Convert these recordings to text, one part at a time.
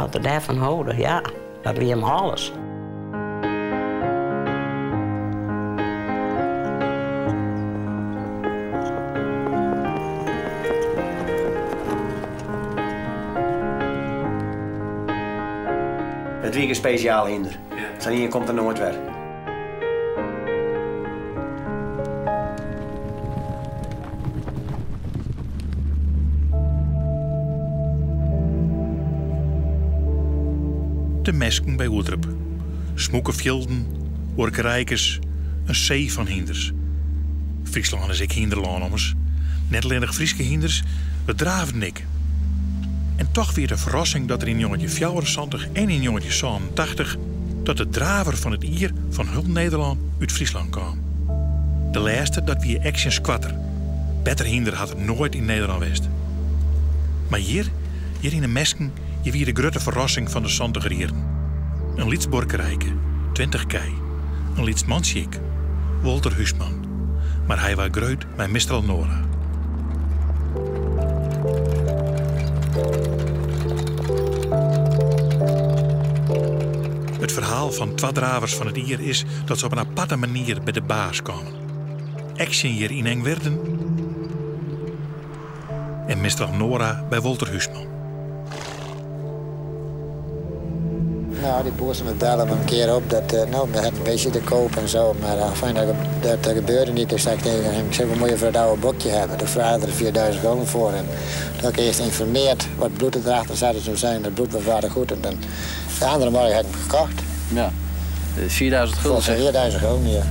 Dat er dêrfan holde, ja, dat wie him alles. It wie in spesjaal hynder. Sa'n ien komt der noait wer. De Mesken by Oerterp. Smûke fjilden, buorkerijkes, in see fan hynders. Fryslân is ek hynderlân ommers. Net allinnich Fryske hynders, we draafden ek. En toch wie it in ferrassing dat der yn njoggentjinhûndertfjouwerensantich en yn njoggentjinhûndertsânentachtich dat de draver fan it jier fan hiel Nederlân út Fryslân kaam. De lêste dat wie Action Squatter. Better hynder hat der noait yn Nederlân west. Mar hjir, hjir yn de Mesken, hjir wie de grutte ferrassing fan de santiger jierren. In lyts buorkerijke, 20 kij, in lyts mantsje ek, Wolter Huisman. Mar hy waard grut mei Mistral Nora. It ferhaal fan twa dravers fan it jier is dat se op in aparte manier by de baas kamen. Action hjir yn Aengwirden en Mistral Nora by Wolter Huisman. Nou, die boer me bellen een keer op dat, nou, we hebben een beestje te koop en zo. Maar enfin, dat gebeurde niet. Dus zei ik tegen hem, ik zeg, we moeten voor het oude bokje hebben. Toen vraagde er 4000 gulden voor. En toen heb ik eerst geïnformeerd wat bloed er erachter zat. En toen zei dat bloed was waardig goed. En dan, de andere morgen heb ik hem gekocht. Ja, 4000 gulden? Voor 4000 gulden, ja.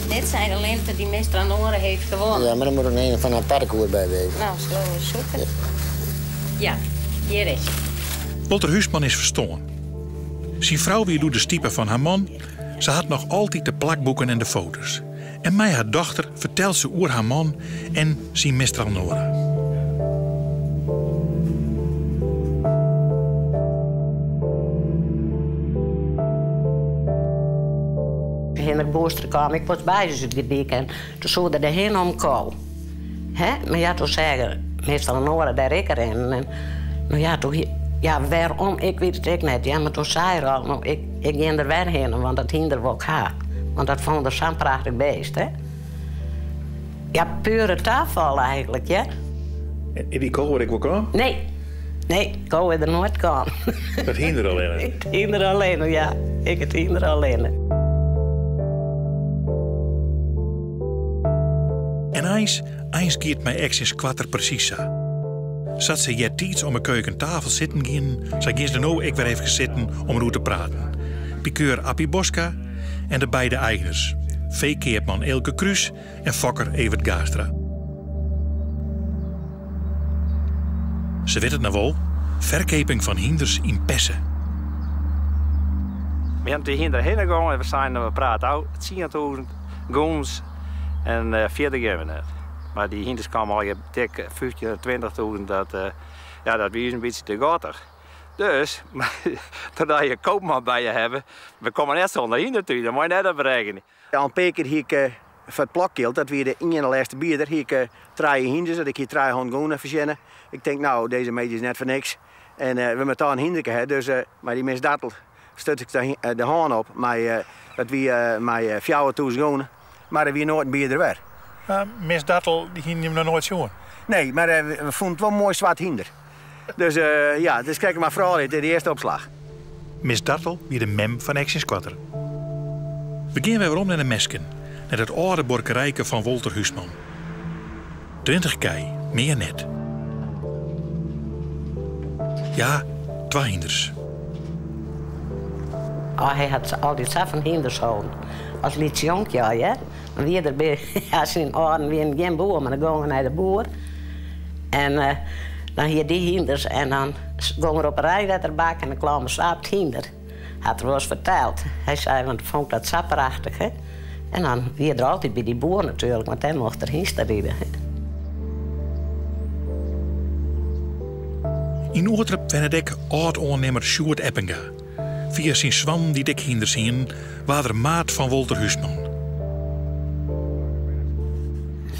Dit zijn de linten die Mistral Nora heeft gewonnen. Ja, maar dan moet er een van een parcours bij wezen. Nou, zullen we zoeken? Ja, hier is hij. Wolter Huisman is ferstoarn. Syn frou wie doe de stipe fan har man. Se hat noch altyd de plakboeken en de foto's. En mei har dochter fertelt se oer har man en syn Mistral Nora. Hindrik Boerstra kaam ek wolris by ús út de dyk en toen soe er de hin om ko. Hè? Mar ja, toen seach er Mistral Nora dêr ek rinnen. En no ja, toen hie, ja, wêrom, ik wit it ek net. Ja, mar toen sei er al, no, ik, ik gean der wer hinne, want dat hynder wol ik ha. Want dat fûn er sa'n prachtich beest, hè. Ja, pure tafal eigentlik, ja. En is dy ko der ek wol kaam? Nee, nee, ko is der noait kaam. Dat hynder allinne? It hynder allinne, ja. Ek it hynder allinne. En eins, eins gie it mei Action Squatter presys sa. Sa't se eartiids om 'e keukentafel sitten gienen, sa gean se no ek wer efkes sitten om deroer te praten. Pikeur Appie Boska en de beide eigners, feekeapman Eelke Kroes en fokker Evert Gaastra. Se witte it noch wol, ferkeaping fan hynders yn Pesse. We hawwe dy hynder hinne gong en we seinen we prate ôf 10.000 gûns en fierder gean we net. Mar dy hynders kamen allegear dik 15, 20.000, dat, ja, dat wie ús in bytsje te gattich. Dus, trochdat je koopman by je hawwe, we komme net sûnder hynder thús, dat moat je net op rekkenje. Al in pear kear hie ik foar it plakjild, dat wie de iene lêste bieder, hie ik trije hynders, dat ik hie 300 gûne fertsjinne. Ik tink, nou, dizze middei is net foar niks. En we moatte toch in hynderke ha, dus mei dy Miss Dartel stuts ik de hân op, mei, dat wie mei 4000 gûne. Mar der wie noait in bieder wer. Miss Dartel, dy hiene jim noch noait sjoen? Nee, mar we fûnen it wol in moai swart hynder. Dus ja, it is krekt mar froulju, it is de earste opslach. Miss Dartel wie de mem fan Action Squatter. We gean wer werom nei de Mesken, nei dat âlde buorkerijke fan Wolter Huisman. 20 kij, mear net. Ja, twa hynders. Oh, hy hat altyd sa fan hynders holden. As lyts jonkje al, hear. Dan wie der by, ja, syn âlden wienen gjin boer, mar dan gongen nei de boer. En dan hie dy hynders en dan gong er op 'e reinwetterbak en dan klom er sa op it hynder. Hat er wolris ferteld. Hy sei, want fûn ik dat sa prachtich, hè. En dan wie er altyd by dy boer natuerlik, want dêr mocht er hynsteride. Yn Oerterp wennet ek âld-oannimmer Sjoerd Eppinga. Fia syn soannen dy't ek hynders hienen, waard er maat fan Wolter Huisman.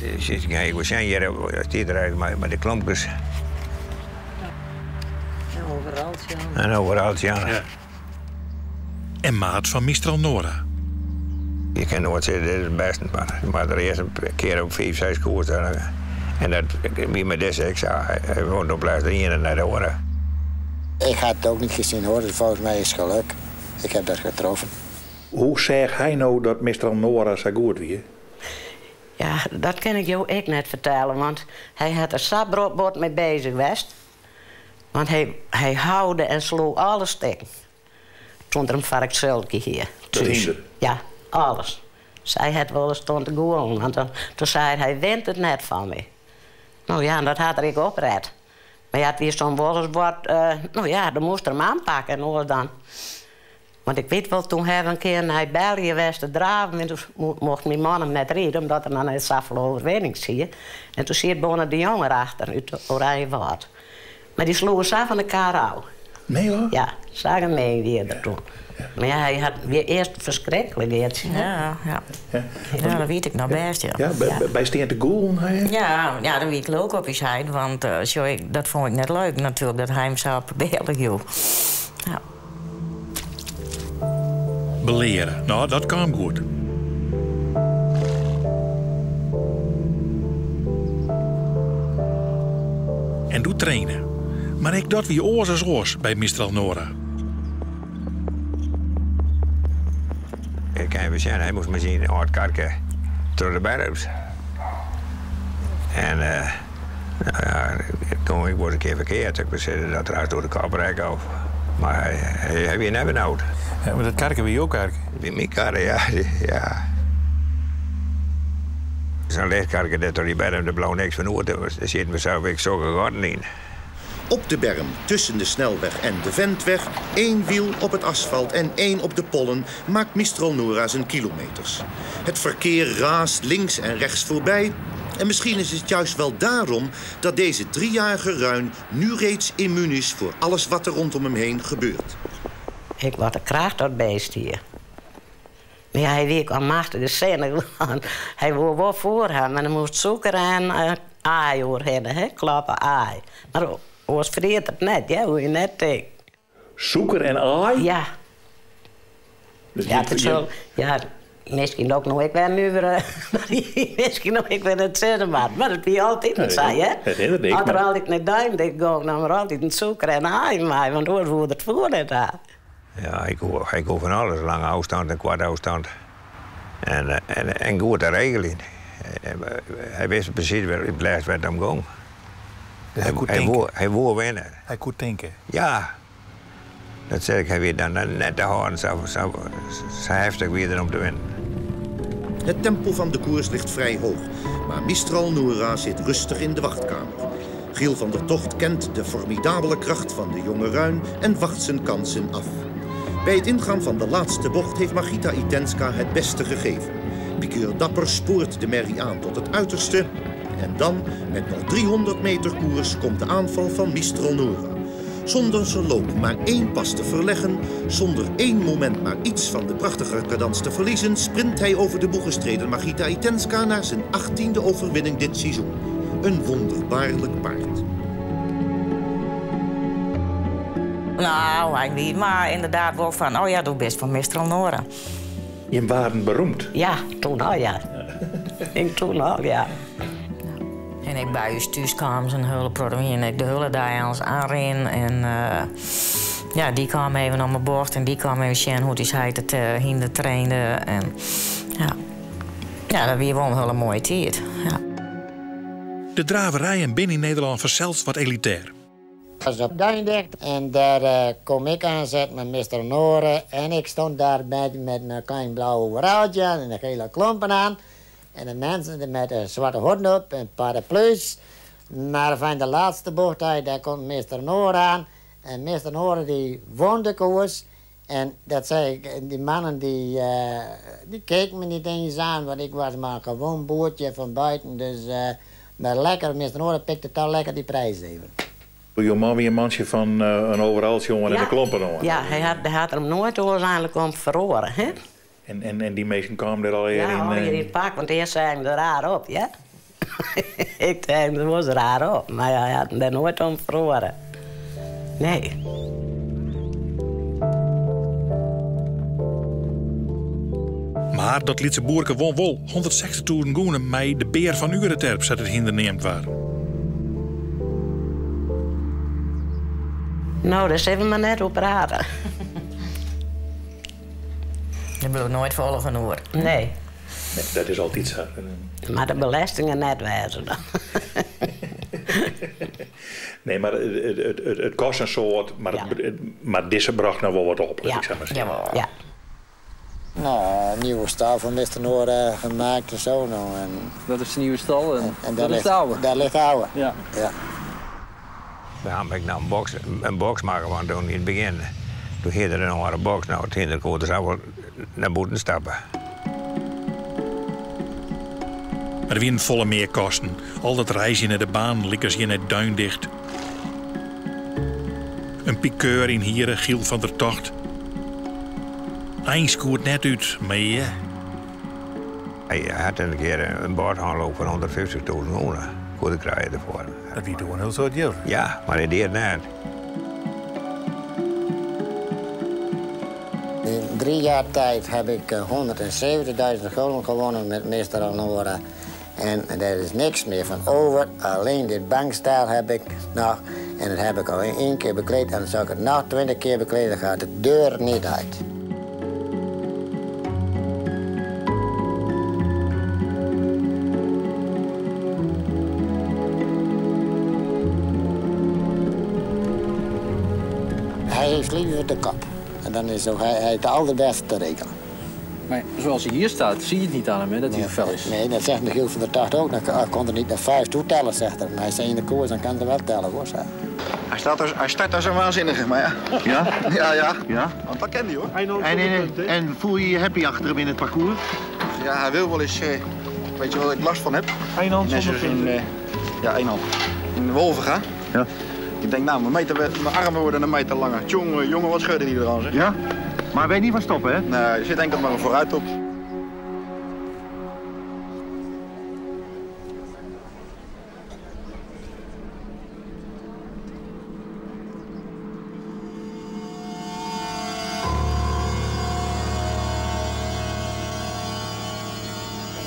Ik wol sjen hjir, stiet der eigentlik mei de klompkes. Overaltsje Jan. En overaltsje Jan. Ja. En maat fan Mistral Nora. Je kin noait sizze, dit is it bêste, mar der earst in kear op fiif, seis koers. En dat wie mei dizze ek sa. Hy wûn op lêst de iene nei de oare. Ik had het ook niet gezien hoor, dus volgens mij is het geluk. Ik heb dat getroffen. Hoe seach hy no dat Mistral Nora sa goed wie? Ja, dat kin ik jo ek net fertelle, want hy hat der sa bot mei bezich west. Want hy, hy houde en sloech alles stikken. Toen er him foar it sulkje hie. Dat hynder? Ja, alles. Sy hat wolris stond te gûlen, want dan, toen sei er, hy wint it net fan my. No ja, en dat hat er ek opret. Mar ja, it wie soms wolris wat, no ja, dan moast er him oanpakke en oars dan. Want ik wit wol, toen hawwe we in kear nei België west te draven en toen mocht myn man him net ride, omdat er noch net safolle oerwinnings hie. En toen siet Bonne de Jong erachter út Oranjewâld. Mar dy sloech sa fan de kar ôf. Nee hoor? Ja, sa gemeen wie er toen. Mar ja, hy hat, wie earst ferskriklik, Geartsje. Ja, ja. Ja, dat wit ik noch bêst, ja. Ja, by stean te gûlen, ha je? Ja, ja, dan wie ik lilk op ús heit, want sjoch, ik, dat fûn ik net leuk natuerlik, dat hy him sa op 'e bealch joech. Ja. Beleare, no, dat kaam goed. En doe traine. Mar ek dat wie oars as oars by Mistral Nora. Ik kin even sjen, hy moast mei syn âld karke troch de berms. En nou ja, it gong ek wolris in kear ferkeard. Ik wol sizze dat er hast oer de kop rekke of, mar hy, hy wie net benaud. Ja, mar dat karke wie jo karke? Wie myn karre, ja. Ja. Sa'n licht karke dêr troch dy berm, der bleau niks fan oer. Dêr sieten we sels ek sokke gatten yn. Op de berm tussen de snelweg en de ventweg, één wiel op het asfalt en één op de pollen, maakt Mistral Nora zijn kilometers. Het verkeer raast links en rechts voorbij. En misschien is het juist wel daarom dat deze driejarige ruin nu reeds immuun is voor alles wat er rondom hem heen gebeurt. Ik wat de kracht dat beest hier. Mar ja, hy wie ek almachtich sinnich, want hy woe wol foer ha, mar der moast sûker en aai oerhinne, hè, kloppe aai. Mar oars friet er it net, hear, hoege je net tinken. Sûker en aai? Ja. Dus Ja, it sil, ja, miskien doch ik no ek wer nuvere, miskien no ek wer net sizze moat, mar it wie altyd sa, hear. Dat hinderet niks, As er mar altyd nei Duindigt gong, naam er altyd in sûker en aai mei, want oars woe er it foer net ha. Ja, hy koe, hy koe fan alles, lange ôfstân en koarte ôfstân. En, en, en goed te regeljen. Hy wist presys wêr it lêst wêr't it om gong. Hy koe Hy tinke. woe, hy woe winne. Hy koe tinke. Ja. Dat sei ik, hy wie dan net te hâlden, sa, sa, sa heftich wie er om te winnen. Het tempo van de koers ligt vrij hoog, maar Mistral Nora zit rustig in de wachtkamer. Giel van der Tocht kent de formidabele kracht van de jonge ruin en wacht zijn kansen af. Bij het ingaan van de laatste bocht heeft Margita Itenska het beste gegeven. Piqueur Dapper spoort de merrie aan tot het uiterste. En dan, met nog 300 meter koers, komt de aanval van Mistral Nora. Zonder zijn loop maar één pas te verleggen, zonder één moment maar iets van de prachtige cadans te verliezen, sprint hij over de boeg gestreden Margita Itenska naar zijn 18e overwinning dit seizoen. Een wonderbaarlijk paard. Nou, hy wie mar ynderdaad wol fan, oh ja, do bist fan Mistral Nora. Jim waarden beroemd. Ja, toen al, ja. Ik toen al, ja. En ek by ús thús kamen se in hiele protte en ek de hiele dei ons aanrinnen. En ja, dy kaam even om 'e bocht en dy kaam even sjen hoe't ús heit it hynder trainde. En ja. Ja, dat wie wol in hiele moaie tiid. Ja. De draverijen binne yn Nederlân fansels wat elitêr. Dat was op Duindigt en daar kom ik aanzetten met Mistral Nora. En ik stond daar met mijn klein blauwe overalltje en de gele klompen aan. En de mensen met een zwarte hoed op en paraplu's. Maar van de laatste bocht uit, daar komt Mistral Nora aan. En Mistral Nora die won de koers. En dat zei ik, die mannen die keken me niet eens aan, want ik was maar een gewoon boertje van buiten. Dus, maar lekker, Mistral Nora pikte toch lekker die prijs even. Jo man wie in mantsje fan in overaltsje oan en de klompen oan. Ja, hy hat er him noait oars eigenlik om feroare, hè? En dy minsken kamen der allegear Ja, yn, allegear yn it pak, want earst seagen se der raar op, ja. Ik seach der wolris raar op, mar hy hat him dêr noait om feroare. Nee. Mar dat lytse boerke won wol 160.000 gûne mei de Bear fan Ureterp, sa't it hynder neamd waard. No, dêr sille we mar net oer prate. Der bliuwt noait folle fan oer. Nee. Nee, dat is altyd sa. Mar de belestingen net wêze dan. Nee, mar it kost in soad, mar dizze brocht noch wol wat op, lit ik sa mar sizze. Ja. Nou, een nieuwe stal voor Mr. Noor gemaakt en zo. Nou, en dat is de nieuwe stal en, en dat is de oude. Daar ligt de oude. Ja. Ja. We hawwe ek noch in boks makke, want toen yn it begjin, doe hie er in oare boks. No, it hynder koe der sa wol nei bûten stappe. Mar der wienen folle mear kosten. Al dat reizgjen nei de banen lykas hjir nei Duindigt. In pikeur ynhiere, Giel van der Tocht. Eins koe it net út, mar ja. Hy hat in kear in bod oanloop fan 150.000 gûne koe er krije derfoar. Dat wie doe in hiel soad jild. Ja, mar hy die it net. In 3 jaar tijd heb ik 170.000 gulden gewonnen met Mistral Nora. En daar is niks meer van over. Alleen dit bankstel heb ik nog. En dat heb ik al één keer bekleed. En dan zou ik het nog 20 keer bekleden, dan gaat de deur niet uit. Hij heeft liever de kop. En dan is ook hij het allerbeste te rekenen. Maar zoals hij hier staat, zie je het niet aan hem, hè, dat hij zo fel is. Nee, dat zegt Michiel van der Tocht ook. Dan kon er niet naar 5 toetellen, zegt hij. Maar hij zei in de koers, dan kan er wel tellen, hoor, zei hij. Hij start als een waanzinnige, maar ja. Ja? Ja, ja. Ja? Want dat kent hij, hoor. En voel je je happy achter hem in het parcours? Ja, hij wil wel eens... weet je wat ik last van heb? Eén hand Net zonder zoals in, punten. ja, één hand. In Wolvega. Ja. Ik denk, nou, mijn armen worden een meter langer. Tjonge, jongen, wat scheurde die eraan, zeg. Ja? Maar weet niet van stoppen, hè? Nee, er zit enkel maar een vooruit op.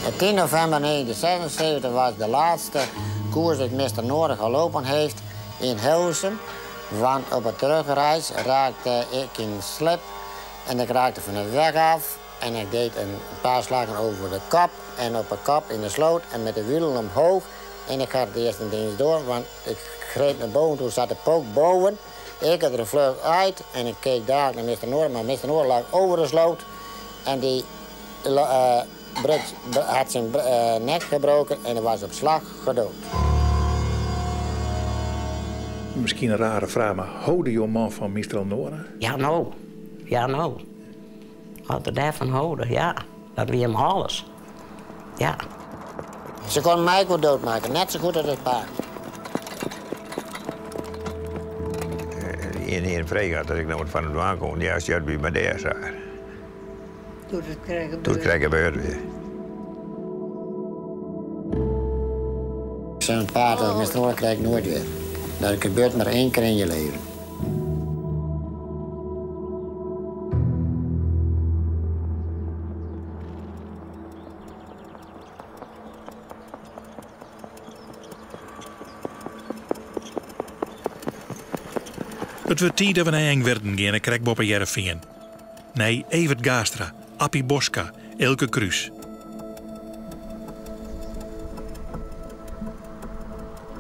Op 10 november 1976 was de laatste koers dat Mr. Noorden gelopen heeft in Hilversum. Want op de terugreis raakte ik in slip en ik raakte van de weg af. En ik deed een paar slagen over de kop en op de kop in de sloot en met de wielen omhoog. En ik had het eerst een ding door, want ik greep naar boven, toen zat de pook boven. Ik had er een vlug uit en ik keek daar naar Mr. Noorden, maar Mr. Noorden lag over de sloot. En die had zijn nek gebroken en hij was op slag gedood. Misschien een rare vraag, maar houde jouw man van Mistral Nora? Ja, nou. Ja, nou. Had er daarvan houden, ja. Dat wie hem alles. Ja. Ze kon mij ook wel doodmaken, net zo goed als het paard. In een vrij had dat ik nog wat van het aankom. Ja, als je bij mij daar zat. Toen het krijgen Toen het gebeurde weer. Zo'n paard als Mr. Noorden krijg ik nooit weer. Dat gebeurt maar één keer in je leven. Het wordt tijd dat we naar Engwerden gaan en krijg Bob en Jereveen. Nee, Evert Gaastra, Appie Boska, Elke Kruis.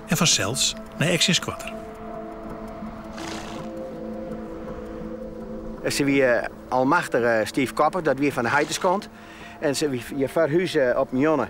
En vanzelfs naar Action Squatter. Ze wie almachtige Steve Kopper, dat wie van de Heiterskant. En ze wie je verhuizen op Mionne.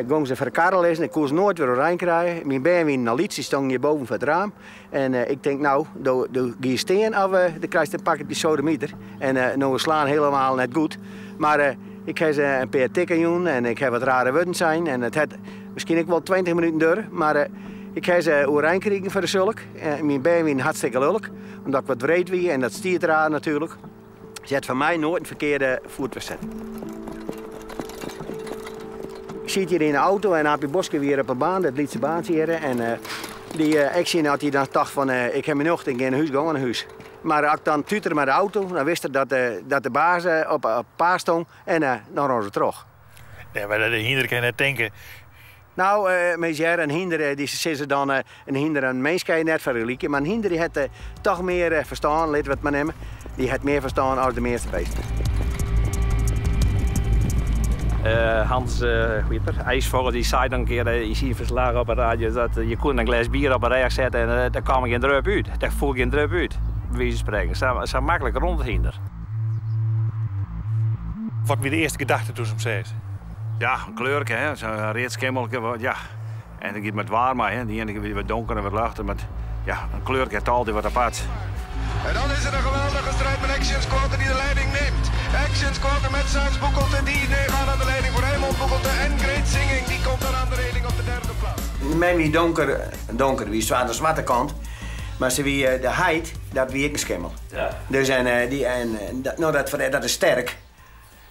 Gong ze voor de lezen, ik kon ze nooit weer overeind krijgen. Mijn been wie een liedje stond hier boven voor het raam. En ik denk, nou, doe je steen af, dan krijg je een pak op die sodemieter. En nou, we slaan helemaal net goed. Maar ik heb ze een paar tikken doen en ik heb wat rare woorden zijn. En het had misschien ook wel 20 minuten duren, maar ik heb ze overeind gekregen voor de zulk. Mijn been wie hartstikke lulk, omdat ik wat wreed wie en dat stiert raar natuurlijk. Ze had van mij nooit een verkeerde voet verzet. Ik zit hier in de auto en Appie Boske weer op een baan, dat liet zijn baantje hier. En die ik zie dat hij dan dacht van, ik heb mijn ochtend in huis, gaan naar huis. Mar as ik dan tutere mei de auto, dan wist er dat, dat de baas op, op paad stong en dan rûn se troch. Nee, mar de hynder kin net tinke. Nou, uh, hear, in hynder, dy sizze dan, in hynder en in minsk kin je net fergelykje, mar in hynder dy hat toch mear ferstân, litte we it mar nimme. Dy hat mear ferstân as de measte beesten. Hans hoe hjit er? IJsvogel dy sei dan in kear yn syn ferslach op de radio dat je koene in glês bier op 'e rêch sette en der kaam gjin drup út. Der foel gjin drup út, by wize fan sprekken. Sa, sa maklik rûn it hynder. Wat wie de earste gedachte doe'tst him seachst? Ja, in kleurke, hè? Sa'n read skimmelke, wat, ja. En dat giet mei it waar mei, hè. De iene kear wat donker en wat ljochter, mar ja, in kleurke hat altyd wat apart. En dan is het een geweldige strijd met Action Squatter die de leiding neemt. Action Squatter met Sax Boekelte, die gaan aan de leiding voor Raymond Boekelte en Great Singing, die komt dan aan de leiding op de derde plaats. Mem wie donker, donker, wie swart, de swarte kant. Mar se wie de heit, dat wie ek in skimmel. Ja. Dus en, dy, en no, dat, dat is sterk.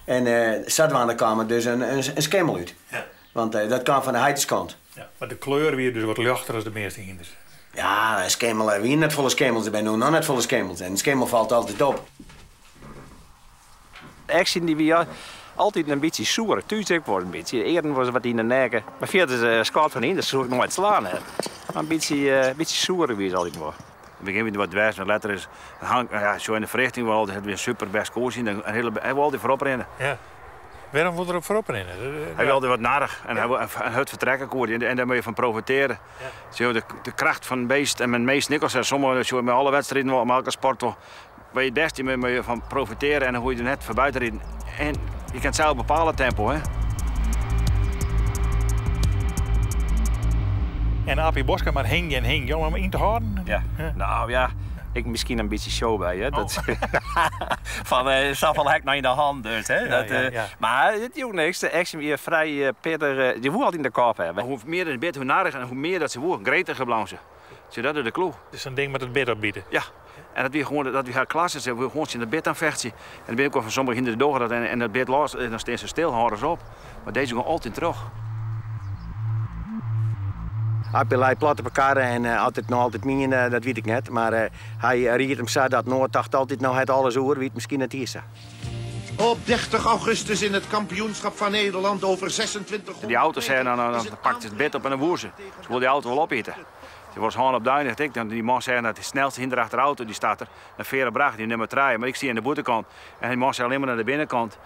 En sadwaande kaam der dus in skimmel út. Ja. Want dat kaam fan de heiteskant. Ja, mar de kleur wie dus wat ljochter as de measte hynders. Ja, in skimmel, der wiene net folle skimmels, der binne no noch net folle skimmels. En in skimmel falt altyd op. Action dy wie altyd in bytsje soer, thús ek wol in bytsje. De earen was wat yn de nekke. Mar fierders uh, skot fan hynders soe ik noait slaan ha. Mar in bytsje, bytsje soer wie it altyd wol. In it begjin wie it wat dwers, mar letter is Hank, ja, zo in de verrichting wel altijd weer super best koers in. En hele, hij wil altijd voorop rennen. Ja. Wêrom wol er op voorop rinne? Hy wilde wat narrig en hy en hurd fertrekke koe en dêr moat je fan profitearje. Ja. De kracht fan in beest en men meest Nikkels en sommige zo met alle wedstriden wel, met elke sport wel. Waar je het beste moet je van profiteren en dan hoef je er net voorbij te rijden. En je kunt zelf bepalen het tempo, hè. En Appie Boska mar hingje en hingje om him yn te hâlden? Ja. Nou ja, ik miskien in bytsje show by. Hè? Dat, fan uh, safolle ha ik noch yn de hand dus. Hè? Dat, ja. Mar it joech niks. De Action wie frij pitich. Dy woe altyd yn de kop hawwe. Hoe mear it bit, hoe narriger en hoe mear dat se woe, gretiger bleaun se. Sjoch, dat is de kloe. Dus sa'n ding moat it bit opbite? Ja. En dat wie gewoan, dat wie har klasse. Se woe gewoan tsjin it bit aan fechtsje. En der binne ek wol fan sommige hynders dogge dat en dat bit los en dan stean se stil, hâlde se op. Mar dizze gong altyd troch. Appie lei plat op 'e karre en as it no altyd mien, dat wit ik net. Mar hy ried him sa dat Noord tocht altyd, no hat alles oer, wie it miskien net iens sa. Op 30 augustus in het kampioenschap van Nederland over 26 Die auto sei dan, dan pakte it bit op en dan woe se. Se woe dy auto wol opite. Se was hân op duin, ik. Dan die man sei dat de snelste hynder achter de auto, die staat er. En Vera Bracht, die nummer 3. Mar ik stie oan de bûtenkant. En dy man sei allinne mar nei de binnenkant.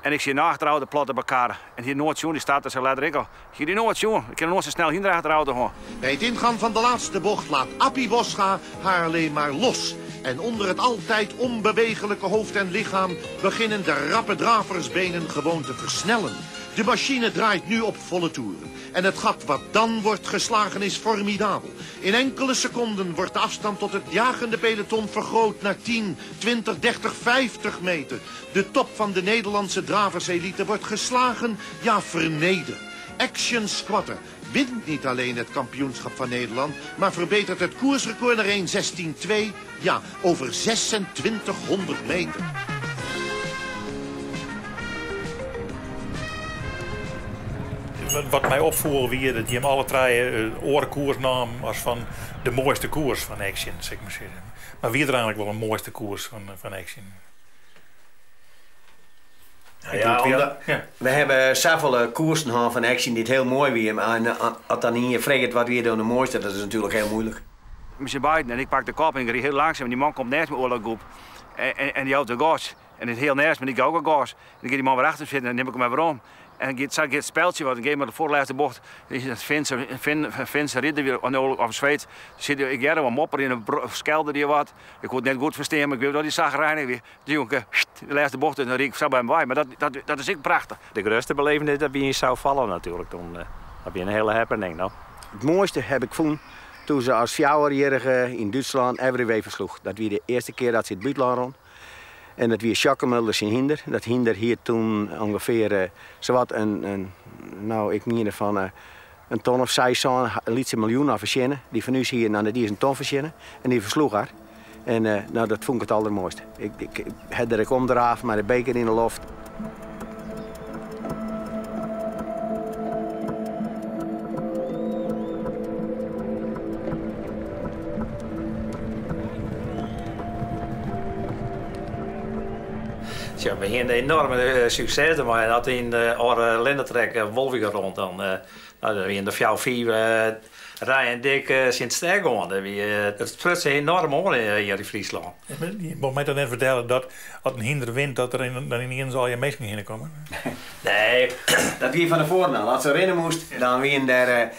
En ik stie nei achter de auto plat op 'e karre. En hie noait sjoen, dy starter sei letter ek al. Ik hie dy noait sjoen. Ik ha noait sa snel hynder achter de auto hân. Bij het ingaan van de laatste bocht laat Appie Boscha haar alleen maar los. En onder het altijd onbewegelijke hoofd en lichaam beginnen de rappe draversbenen gewoon te versnellen. De machine draait nu op volle toeren. En het gat wat dan wordt geslagen is formidabel. In enkele seconden wordt de afstand tot het jagende peloton vergroot naar 10, 20, 30, 50 meter. De top van de Nederlandse draverselite wordt geslagen, ja vernederd. Action Squatter wint niet alleen het kampioenschap van Nederland... maar verbetert het koersrecord naar 1.16.2, ja, over 2600 meter. Wat my opfoel wie dat jim alle trije oare koers namen as fan de moaiste koers fan Action, sil ik mar sizze. Mar wie der eigentlik wol in moaiste koers fan Action? Ja, omdat, we hawwe safolle koersen hân fan Action dy't hiel moai wie. En as dan ien freget wat wie dan de moaiste, dat is natuerlik hiel muoilik. Mei syn beiden en ik pak de kop en ik ried hiel langsum en dy man komt neist my oer de groep en dy jout de gas. En it hiel neist my, ik jou ek al gas. En dan giet dy man wer achter sitten en dan nim ik him wer werom. En giet, sa giet it speltsje wat. In gegeven momint de foarlêste bocht, is dat Finse, Fin, Finse ridder weer, of Sweed, sit, ik hearde wat mopperjen en skelde die wat. Ik koe it net goed ferstean, mar ik wist dat hy chagrijnich wie. De jonge, de lêste bocht en dan ried ik sa by him wei. Mar dat, dat, dat is ek prachtich. De grutste belevenis dat wie yn Sao Paulo natuerlik. Toen, dat wie in hiele happening, no. It moaiste haw ik fûn doe't se as fjouwerjierrige yn Dútslân Everyway fersloech. Dat wie de earste kear dat se it bûtenlân rûn. En dat wie Schockemöhle syn hynder. Dat hynder hie toen ûngefear sawat in, no ik miende fan in ton of seis, sân, in lytse miljoen al fertsjinne. Dy fan ús hie dan net iens in ton fertsjinne. En dy fersloech har. En no, dat fûn ik it aldermoaiste. Ik, ik ha der ek omdraafd mei de beker yn de loft. Tsja, we hiene enorme sukses dermei. En as yn de âlde Lindetrek Wolvega rond, dan, nou, dan wiene der fjouwer, fiif rijen dik tsjin it stek oan. Dat wie, it spruts enorm oan hjir yn Fryslân. Je moat my toch net fertelle dat as in hynder wint, dat der dan ynienen allegear minsken hinne komme? Nee, dat wie fan tefoaren al. As se rinne moast, dan wiene der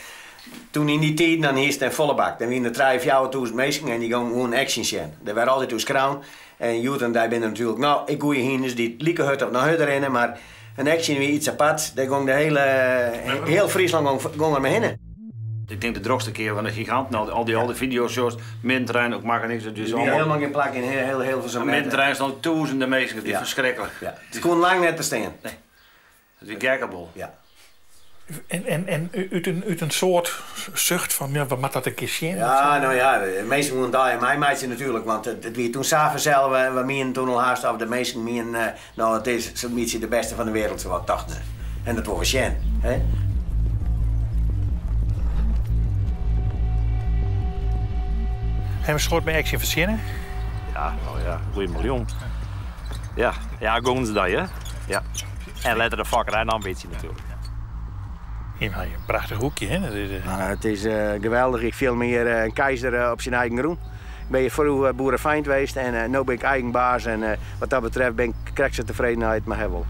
Toen yn dy tiden, dan hiest in folle bak. Dan wiene der trije, 4000 minsken en dy gongen gewoan Action sjen. Der waard altyd oer skreaun. En hjoed en dei binne der natuerlik noch ek goede hynders dy't like hurd of noch hurder rinne, mar in Action wie iets aparts. Dêr gong de hele, hiel Fryslân gong, gong der mei hinne. Ik tink de drokste kear fan de giganten, al dy alde fideo's sjochst, middenterrein, ook makke niks. Der wie helemaal gjin plak yn hiel Hilversum. Middenterrein stonden tûzenen minsken, it wie ferskriklik. Ja. Se koene lang net te stean. Nee. It wie gekkebol. Ja. En út in soart sucht fan, ja, we moatte dat in kear sjen? Ja, no ja, de minsken woene dei meimeitsje natuerlik, want it wie toen sa fersels, we mienden toen al haast of de minsken mienden, no it is sa'n bytsje de bêste fan de wereld, sawat tochten se. En dat wolle we sjen, hè. Ha we in soad mei Action fertsjinne? Ja, no ja, goeie miljoen. Ja, ja, gongen se dei, hè? Ja. En letter de fokkerij noch in bytsje natuerlik. Hier ha je in prachtich hoekje, hè? Dat is, uh... Het is uh, geweldig. Ik fiel my hjir in keizer op syn eigen grûn. Ik bin hjir froeger boerefeint west en no bin ik eigen baas. En wat dat betreft bin ik krekt sa tefreden as it mar ha wol.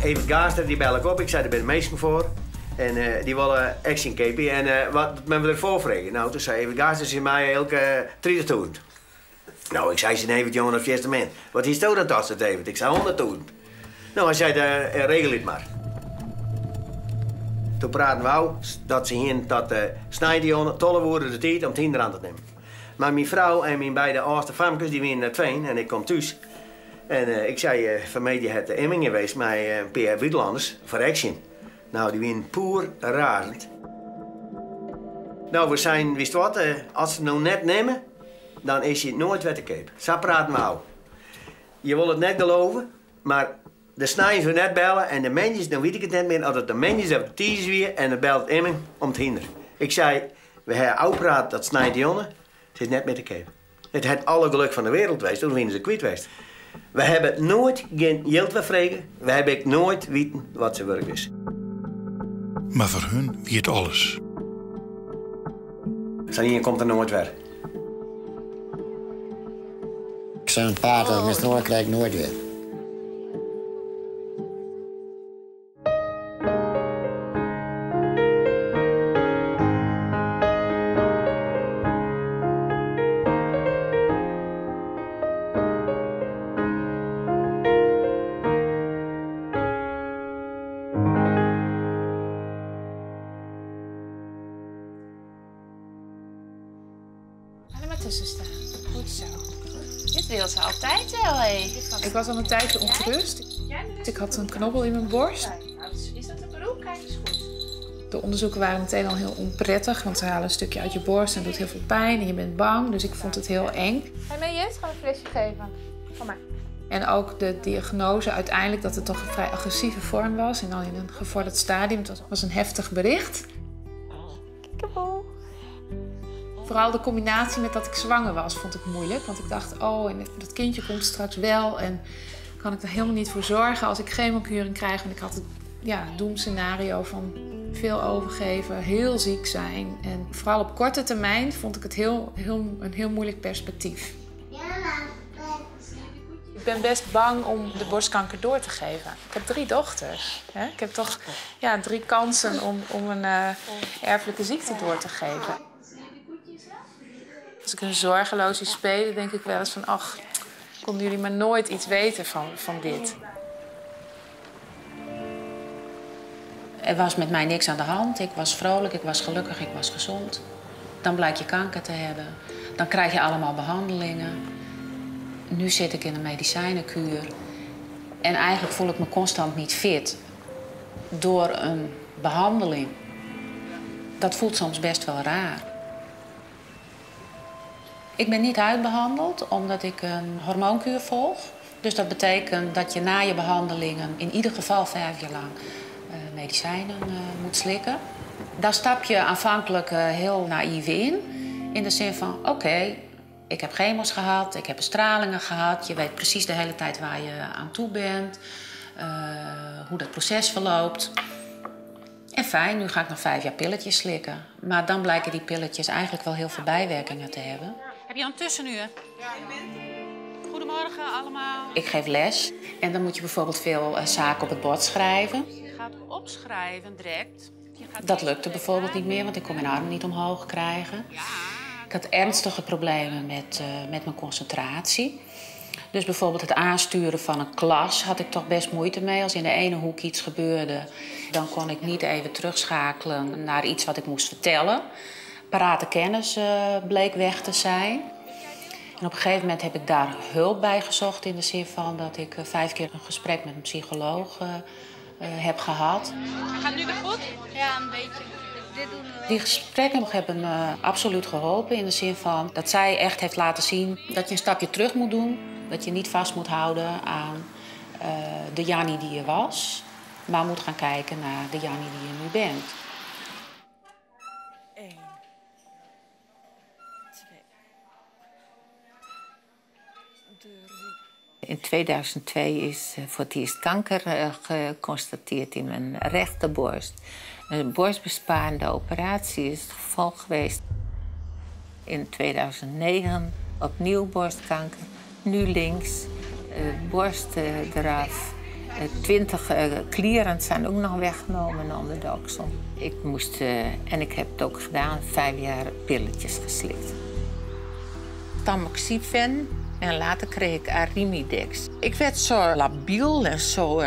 Evert Gaastra, dy bel ik op. Ik sei, der binne minsken foar. En dy wolle Action keapje. En wat moatte we derfoar freegje? No, toen sei Evert Gaastra tsjin my elk 30.000. No, ik sei tsjin Evert, jonge, dat fierste min. Wat hiesto dan tocht, seit Evert. Ik sei 100.000. No, hy sei, regel it mar. Toen praten we ôf dat se hienen tot sneintejûn 12 oere de tiid om it hynder oan te nimmen. Mar myn frou en myn beide âldste famkes dy wienen nei it Fean en ik kom thús. En ik sei, fanmiddei hat Imming hjir west mei in pear bûtenlanners foar Action. No, dy wienen poerrazend. No, we seinen, witst wat, as se it no net nimme, dan is hy noait wer te keap. Sa praten we ôf. Je wolle it net gelove, mar de sneins wurdt net belle en de moandeis, dan wit ik it net mear oft it de moandeis of de tiisdeis wie en dan bellet Imming om it hynder. Ik sei, we ha ôfpraat dat sneintejûn, it is net mear te keap. It hat alle geluk fan de wereld west, oars wiene se kwyt west. We hawwe noait gjin jild wer frege, we hawwe ek noait witen wat se wurk is. Mar foar hun wie it alles. Sa'n ien komt der noait wer. Sa'n paard as Mistral krij ik noait wer. Ga er maar tussen staan. Goed zo. Dit wil ze altijd wel, hé. Ik was al een tijdje ongerust. Ik had een knobbel in mijn borst. Is dat een broek? Kijk eens goed. De onderzoeken waren meteen al heel onprettig, want ze halen een stukje uit je borst en dat doet heel veel pijn en je bent bang. Dus ik vond het heel eng. Ga je mee, Jens? Ga een flesje geven. Kom maar. En ook de diagnose uiteindelijk dat het toch een vrij agressieve vorm was en al in een gevorderd stadium. Het was een heftig bericht. Vooral de combinatie met dat ik zwanger was, vond ik moeilijk. Want ik dacht, oh, en dat kindje komt straks wel. En kan ik er helemaal niet voor zorgen als ik chemokuren krijg. Want ik had het ja, doemscenario van veel overgeven, heel ziek zijn. En vooral op korte termijn vond ik het heel, heel, een heel moeilijk perspectief. Ik ben best bang om de borstkanker door te geven. Ik heb drie dochters. Hè? Ik heb toch ja, drie kansen om een erfelijke ziekte door te geven. Als ik een zorgeloos zie spelen, denk ik wel eens van... ach, konden jullie maar nooit iets weten van dit. Er was met mij niks aan de hand. Ik was vrolijk, ik was gelukkig, ik was gezond. Dan blijkt je kanker te hebben. Dan krijg je allemaal behandelingen. Nu zit ik in een medicijnenkuur. En eigenlijk voel ik me constant niet fit door een behandeling. Dat voelt soms best wel raar. Ik ben niet uitbehandeld omdat ik een hormoonkuur volg. Dus dat betekent dat je na je behandelingen in ieder geval 5 jaar lang medicijnen moet slikken. Daar stap je aanvankelijk heel naïef in. In de zin van, oké, Ik heb chemo's gehad, ik heb bestralingen gehad. Je weet precies de hele tijd waar je aan toe bent, hoe dat proces verloopt. En fijn, nu ga ik nog 5 jaar pilletjes slikken. Maar dan blijken die pilletjes eigenlijk wel heel veel bijwerkingen te hebben. Heb je al een tussenuur? Ja. Goedemorgen allemaal. Ik geef les en dan moet je bijvoorbeeld veel zaken op het bord schrijven. Je gaat opschrijven direct. Je gaat Dat lukte bijvoorbeeld niet meer, want ik kon mijn arm niet omhoog krijgen. Ik had ernstige problemen met mijn concentratie. Dus bijvoorbeeld het aansturen van een klas had ik toch best moeite mee. Als in de ene hoek iets gebeurde, dan kon ik niet even terugschakelen naar iets wat ik moest vertellen. Parate kennis bleek weg te zijn. En op een gegeven moment heb ik daar hulp bij gezocht in de zin van dat ik 5 keer een gesprek met een psycholoog heb gehad. Gaat het nu weer goed? Ja, een beetje. Dit doen we. Die gesprekken hebben me absoluut geholpen in de zin van dat zij echt heeft laten zien dat je een stapje terug moet doen. Dat je niet vast moet houden aan de Jannie die je was, maar moet gaan kijken naar de Jannie die je nu bent. 1, 2, 3. In 2002 is voor het eerst kanker geconstateerd in mijn rechterborst. Een borstbesparende operatie is het gevolg geweest. In 2009 opnieuw borstkanker, nu links, borst eraf. 20 klieren zijn ook nog weggenomen onder de oksel. Ik moest, en ik heb het ook gedaan, 5 jaar pilletjes geslikt. Tamoxifen en later kreeg ik Arimidex. Ik werd zo labiel en zo...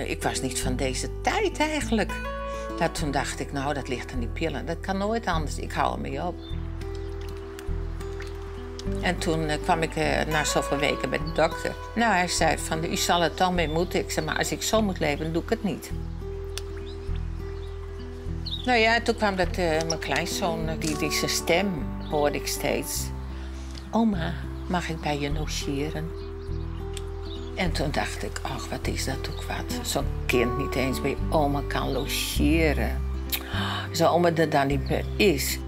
ik was niet van deze tijd eigenlijk. Maar toen dacht ik, nou, dat ligt aan die pillen. Dat kan nooit anders, ik hou ermee op. En toen kwam ik na zoveel weken bij de dokter. Nou, hij zei van, u zal het dan mee moeten. Ik zei, maar als ik zo moet leven, doe ik het niet. Nou ja, toen kwam dat, mijn kleinzoon, die zijn stem hoorde ik steeds. Oma, mag ik bij je logeren? En toen dacht ik, ach, wat is dat ook wat. Zo'n kind niet eens bij oma kan logeren. Zo oma er dan niet meer is.